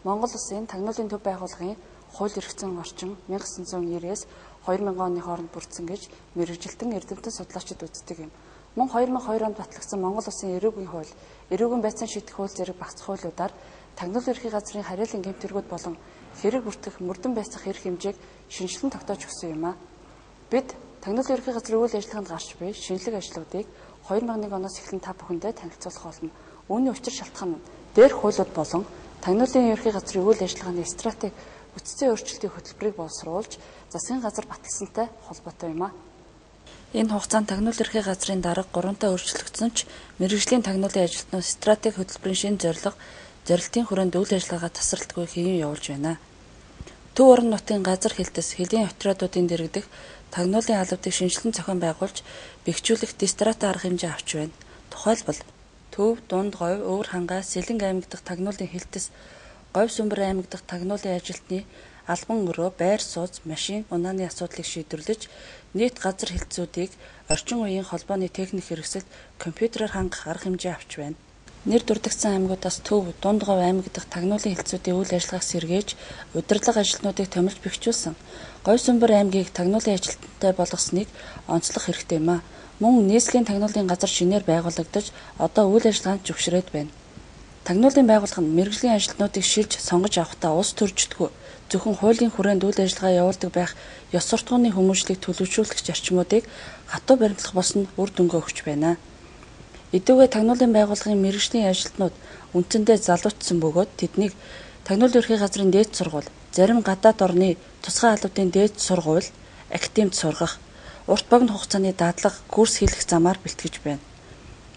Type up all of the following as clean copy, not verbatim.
Монгол Улсын тагнуулын төв байгууллагын хууль эрх зүйн орчин 1990-ээс 2000 оны хооронд бүрдсэн гэж мэргэжилтэн эрдэмтэн судлаачид үздэг юм. Мөн 2002 онд батлагдсан Монгол Улсын эрүүгийн хууль, эрүүгийн байцаан шийдэх хууль зэрэг багц хуулиудаар тагнуул ерхий газрын харьяалан гэмт хэрэгүүд болон хэрэг бүртгэх мөрдөн байцаах эрх хэмжээг шинэчлэн тогтоож өгсөн юм а. Бид тагнуул ерхий газрын үйл ажиллагаанд гарч буй шинэлэг ажлуудыг 2001 оноос эхлэн та бүхэндээ танилцуулах болно. Үүний учир шалтгаан нь дээрх хуулиуд болон тагнуулын ерхий газрын үйл ажиллагааны стратеги бүтцийн өөрчлөлтийн хөтөлбөрийг боловсруулж засгийн газар баталсантай холбоотой юм а. Энэ хугацаанд тагнуул ерхий газрын дарга гуравтаа өөрчлөгдсөн ч мэргэжлийн тагнуулын ажилтнууд стратеги хөтөлбөрийн шинэ зорилго, зорилтын хүрээнд үйл ажиллагаа тасралтгүй хэвэн явуулж байна. Төв орон нутгийн газар хэлтэс хөлийн отрядуудын дэргэдэх тагнуулын албадыг шинэчлэн зохион байгуулж бэхжүүлэх дистрата арга хэмжээ авч байна. Тухайлбал Төв, Дунд говь, Өвөр хангай, Сэлэнг аймаг дахь тагнуулын хэлтэс, Говь сүмбэр аймаг дахь тагнуулын ажилтны албан өрөө, байр сууц, машин унааны асуудлыг шийдвэрлэж, нийт газар хэлтсүүдийг орчин үеийн холбооны техник хэрэгсэлд компьютерээр хангах арга хэмжээ авч байна. Нэр дурдгдсан аймагуудаас Төв, Дунд говь аймаг дахь тагнуулын хэлтсүүдийн үйл ажиллагааг сэргээж, удирдлага ажилтнуудыг томилж бэхжүүлсэн. Говь сүмбэр аймгийг тагнуулын ажилтнтай болгосныг онцлох хэрэгтэй юм а. Мөн нийслэлийн тагнуулын газар шинээр байгуулагдаж, одоо үйл ажиллагаанд зөвшөөрөөд байна. Тагнуулын байгууллага нь мэргэжлийн ажилтнуудыг шилж сонгож авахдаа улс төржидгүй зөвхөн хуулийн хүрээнд үйл ажиллагаа явуулдаг байх ёс суртахууны хүмүүжлийг төлөвшүүлэх зарчмуудыг хатуу баримтлах болсон үр дүнгээ өгч байна. Эдүүгээ тагнуулын байгууллагын мэргэжлийн ажилтнууд үндсэндээ залуучсан бөгөөд тэднийг тагнуулын ерхий газрын дээд сургууль, зарим гадаад орны тусгай албадын дээд сургууль, академид сургах, урт богино хугацааны дадлага, курс хийлгэх замаар бэлтгэж байна.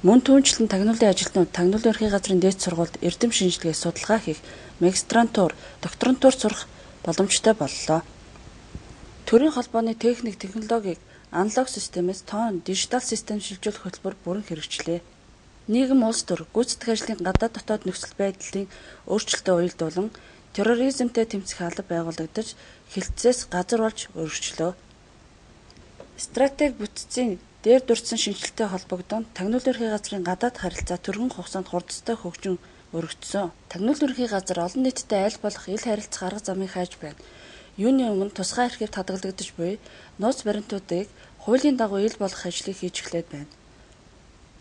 Мөн түүнчлэн тагнуулын ажилтнууд тагнуулын ерхий газрын дээд сургуульд эрдэм шинжилгээ судалгаа хийх, магистрантур, докторантур сурах боломжтой боллоо. Төрийн холбооны техник технологиг аналог системээс тоон дижитал систем шилжүүлэх хөтөлбөр бүрэн хэрэгжлээ. Нийгэм улс төр гүйцэтгэх ажлын гадаад дотоод нөхцөл байдлын өөрчлөлтөд уялдуулан терроризмтэй тэмцэх алба байгуулагдаж хэлтсээс газар болж өргөжлөө. Стратеги бүтцийн дээр дурдсан шинэчлэлтэй холбогдон тагнуул ерхий газрын гадаад харилцаа түргэн хугацаанд хурдтай хөгжин өргөдсөн. Тагнуул ерхий газар олон нийтэд аль болох ил харилцах арга замыг хайж байна. Юуны өмнө тусгай архивд хадгалагдаж буй нууц баримтуудыг хуулийн дагуу ил болгох ажлыг хийж эхлээд байна.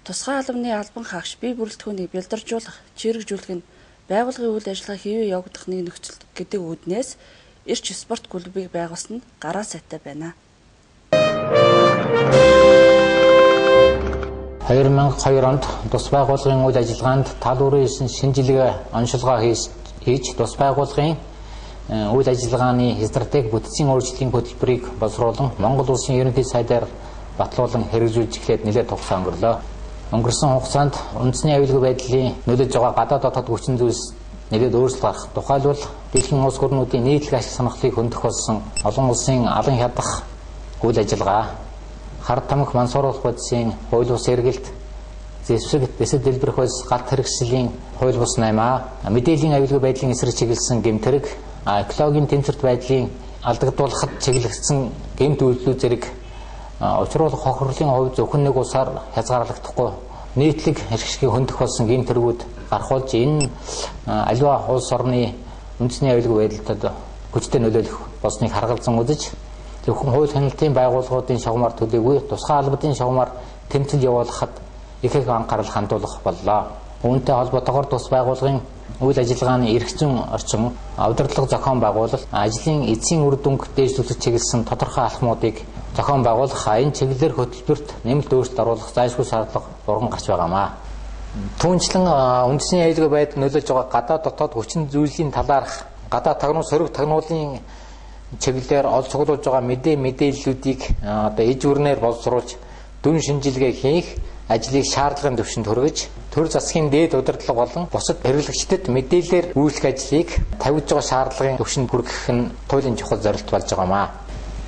Тусгай албаны албан хаагч бие бүрэлдэхүүнийг бялдаржуулах, чирэгжүүлэх нь байгууллагын үйл ажиллагаа хэвээ явагдах нэг нөхцөл гэдэг үүднээс эрч спорт клубыг байгуулсан нь гараа сайтай байна. 2002 онд тус байгууллагын үйл ажиллагаанд тал бүрийн шинжилгээ оншилгоо хийж тус байгууллагын үйл ажиллагааны стратеги бүтцийн өөрчлөлтийн хөтөлбөрийг боловсруулан Монгол Улсын ерөнхий сайдаар батлуулан хэрэгжүүлж эхлээд нэлээд хугацаа өнгөрлөө. Өнгөрсөн хугацаанд үндэсний аюулгүй байдлын нөлөөж байгаа гадаад дотоод хүчин зүйлс нэлээд өөрчлөлт гарах. Тухайлбал дэлхийн улс гүрнүүдийн нийтлэг ашиг сонирхлыг хөндөх болсон олон улсын алан хядах үйл ажиллагаа, хар тамхи мансууруулах бодисын хууль бус эргэлт, зэвсэг, дэсэд дэлбэрэх бодис галт хэрэгслийн хууль бус 8А, мэдээллийн аюулгүй байдлын эсрэг чиглэсэн гэмт хэрэг, экологийн тэнцвэрт байдлын алдагдуулахад чиглэгдсэн гэмт үйлдэлүүд зэрэг учруулах хохирлын хувь зөвхөн нэг улсаар хязгаарлагдахгүй нийтлэг эрх ашигыг хөндөх болсон гэмт хэргүүд гарах болж энэ аливаа улс орны үндэсний аюулгүй байдалд хүчтэй нөлөөлөх болсныг харгалзан үзэж зөвхөн хууль хяналтын байгууллагуудын шугамар төлөөгүй тусгай албадын шугамар тэмцэл явуулахад их их анхаарал хандуулах боллоо. Үүнтэй холбоотойгоор тус байгууллагын үйл ажиллагааны эрх зүйн орчин, удирдлага зохион байгуулалт, ажлын эцсийн үр дүнг дээшлүүлэх чиглэсэн тодорхой алхмуудыг зохион байгуулах, энэ чиглэлээр хөтөлбөрт нэмэлт өөрчлөлт оруулах зайлшгүй шаардлага урган гарч байгаамаа. Түүнчлэн үндэсний аюулгүй байдал нөлөөж байгаа гадаад дотоод хүчин зүйлийн талаарх гадаад тагнуул, сөрөг тагнуулын чиглэлээр ол цуглуулж байгаа мэдээллүүдийг одоо иж бүрнээр боловсруулж дүн шинжилгээ хийх ажлыг шаардлагын түвшинд хүргэж төр засгийн дээд удирдлага болон бусад хэрэглэгчдэд мэдээлэлээр үйлчлэх ажлыг тавьж байгаа шаардлагын түвшинд хүргэх нь туйлын чухал зорилт болж байгаамаа.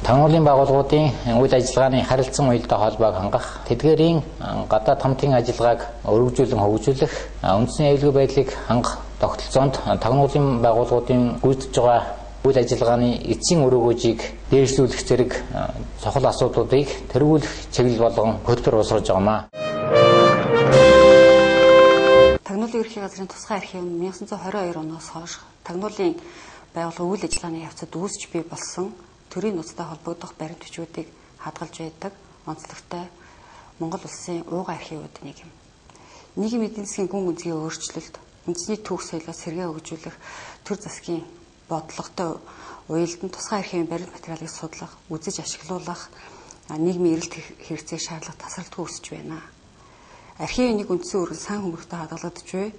Тагнуулын байгууллагуудын үйл ажиллагааны харилцан уялдаа холбоог хангах, тэдгээрийн гадаад хамтын ажиллагааг өргөжүүлэн хөгжүүлэх, үндэсний аюулгүй байдлыг хангах тогтолцоонд тагнуулын байгууллагуудын гүйцэтгэж байгаа үйл ажиллагааны эцсийн өрөөгөөжийг дээшлүүлэх зэрэг цохол асуудлуудыг тэргүүлэх чиглэл болгон хөтөлбөр боловсруулж байгаамаа. Тагнуулын ерхий газрын тусгай архив нь 1922 оноос хойш Тагнуулын байгууллагын үйл ажиллагааны явцад үүсч бий болсон төрийн нууцтай холбогдох баримт бичгүүдийг хадгалж байдаг онцлогтой Монгол улсын ууган архивууд нэг юм. Нийгмийн эдийн засгийн гүн гүнзгий өөрчлөлт, үндэсний түүх соёлоос сэргээ хөгжүүлэх төр засгийн бодлоготой уялдан тусгай архивын баримт материалыг судлах, үзэж ашиглуулах нийгмийн эрэлт хэрэгцээг шаардлага тасралтгүй өсөж байна. Архивын нэг үндсэн үүрэг сан хөмрөгтэй хадгалагдаж буй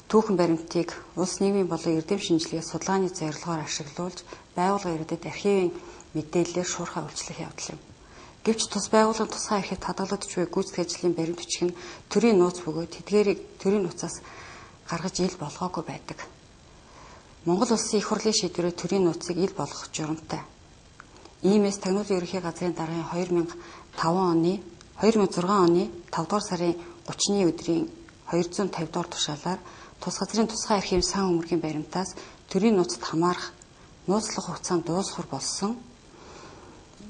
түүхэн баримтыг улс нийгмийн болон эрдэм шинжилгээ судалгааны зорилгоор ашиглуулж байгууллага иргэдэд архивын мэдээллээр шуурхай үйлчлэх явдал юм. Гэвч тус байгууллагын тусгай архивд хадгалагдаж буй гүйцэтгэх ажлын баримт бичиг нь төрийн нууц бөгөөд тэдгээрийг төрийн нууцаас гаргаж ил болгоогүй байдаг. Монгол улсын их хурлын шийдвэрээр төрийн нууцыг ил болгох журамтай. Иймээс Тагнуулын ерөнхий газрын даргын 2005 оны 2006 оны 5 дугаар сарын 30-ны өдрийн 250 дугаар тушаалаар тус газрын тусгай архивын сан хөмрөгийн баримтаас төрийн нууцад хамаарах нууцлах хугацаанд дуусхар болсон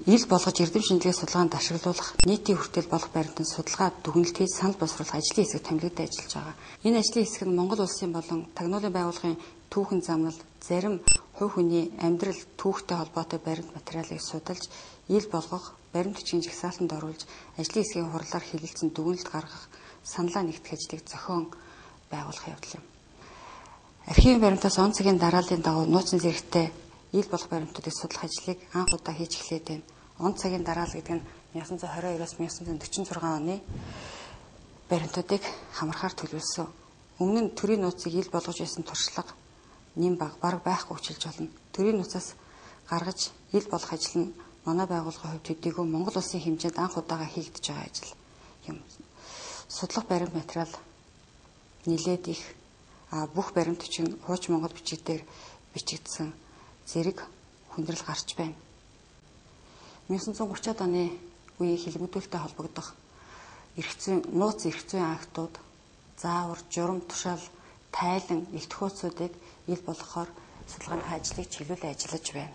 ил болгож эрдэм шинжилгээ судалгаанд ашиглуулах нийтийн хүртэл болох баримтын судалгаа дүгнэлт хийж санал боловсруулах ажлын хэсэг томилогдож ажиллаж байгаа. Энэ ажлын хэсэг нь Монгол улсын болон Тагнуулын байгууллагын түүхэн замнал, зарим хувь хүний амьдрал түүхтэй холбоотой баримт материалыг судалж, ил болгох, баримт бичгийн жагсаалтанд оруулж, ажлын хэсгийн хурлаар хэлэлцэн дүгнэлт гаргах, саналаа нэгтгэх ажлыг зохион байгуулах явдал юм. Архивын баримтаас он цагийн дарааллын дагуу нууцын зэрэгтэй ил болох баримтуудыг судлах ажлыг анх удаа хийж эхлээд байна. Он цагийн дараалал гэдэг нь 1922-оос 1946 оны баримтуудыг хамархаар төлөвлөсөн. Өмнө нь төрийн нууцыг ил болгож байсан туршлага нэм бараг байхгүй хичилж болно. Төрийн нууцаас гаргаж ил болох ажил нь манай байгууллагын хувьд төдийгүй Монгол улсын хэмжээнд анх удаага хийгдэж байгаа ажил юм. Судлах баримт материал нилээд их бүх баримт бичиг нь хууч Монгол бичиг дээр бичигдсэн зэрэг хүндрэл гарч байна. 1930-ад оны үеийн хилмигдүүлэлтэй холбогдох эрх зүйн нууц эрх зүйн актууд, заавар, журам, тушаал, тайлан, элдэх хуудсуудыг ил болгохоор судалгааны ажлыг чиглүүлэн ажиллаж байна.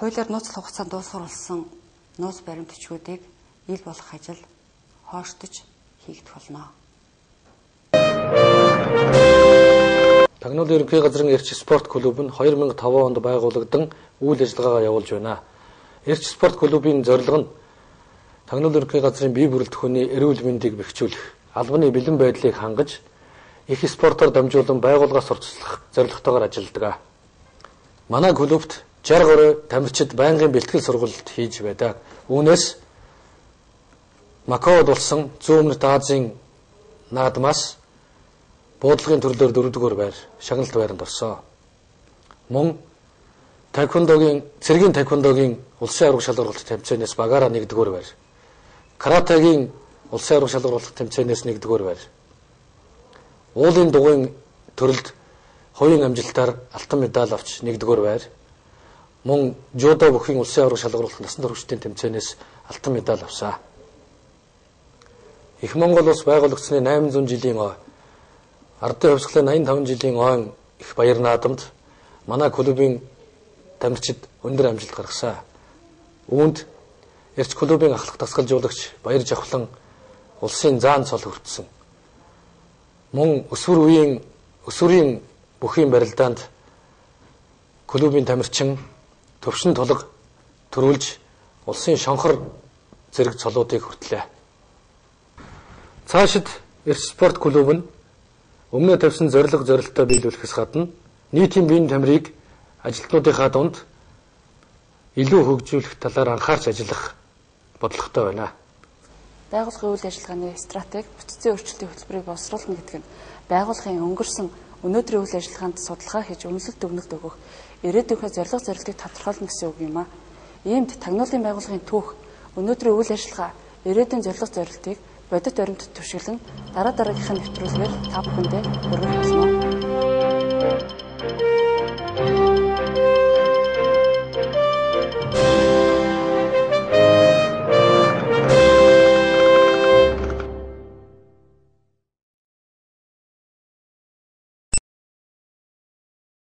Хуулиар нууцлах хугацаанд дуусгар болсон нууц баримт бичгүүдийг ил болгох ажил хойштож хийгдэх болно. Тагнуулын ерөнхий газрын Эрч спорт клуб нь 2005 онд байгуулагдан үйл ажиллагаагаа явуулж байна. Эрч спорт клубын зорилго нь Тагнуулын ерөнхий газрын бие бүрэлдэхүүний эрүүл мэндийг бэхжүүлэх, албаны бэлэн байдлыг хангаж, их спортоор дамжуулан байгууллагаас сурталчлах зорилготойгоор ажилладаг. Манай клубт 60 гаруй тамирчид байнгын бэлтгэл сургалт хийж байдаг. Үүнээс Макаод болсон Зүүн Өмнөд Азийн наадмаас буудлагын төрлөөр 4-р байр шагналт байранд орсон. Мөн таеквондогийн цэргийн таеквондогийн улсын аварга шалгаруулалт тэмцээнээс багаараа 1-р байр. Каратегийн улсын аварга шалгаруулалт тэмцээнээс 1-р байр. Уулын дугуйн төрөлд хувийн амжилтаар алтан медаль авч 1-р байр. Мөн жүдо бүхийн улсын аварга шалгаруулалт насан туршидын тэмцээнээс алтан медаль авсан. Их Монгол улс байгуулагдсаны 800 жилийн ой, ардын хувьсгалын 85 жилийн ойн их баяр наадамд манай клубын тамирчид өндөр амжилт гаргасан. Үүнд Эрч клубын ахлах дасгалжуулагч Баяр Жавхлан улсын заан цол хүртсэн. Мөн өсвөр үеийн өсвөрийн бүхийн барилдаанд клубын тамирчин төвшин тулга төрүүлж улсын шонхор зэрэг цолуудыг хүртлээ. Цаашид Эрч спорт клуб нь өмнөө тавьсан зорилго зорилттой биелүүлэхээс гадна нийтийн биеийн тамирыг ажилтнуудынхаа дунд илүү хөгжүүлэх талаар анхаарч ажиллах бодлоготой байна. Байгууллагын үйл ажиллагааны стратеги бүтцийн өөрчлөлтийн хөтөлбөрийг боловсруулна гэдэг нь байгууллагын өнгөрсөн өнөөдрийн үйл ажиллагаанд судалгаа хийж үнэлэлт дүгнэлт өгөх, ирээдүйнхээ зорилго зорилтыг тодорхойлно гэсэн үг юм а. Иймд тагнуулын байгууллагын түүх, өнөөдрийн үйл ажиллагаа, ирээдүйн зорилго зорилтыг бодит баримтат түшиглэн дараа дараагийнхаа нэвтрүүлгээр та бүхэндээ хүргэх болно.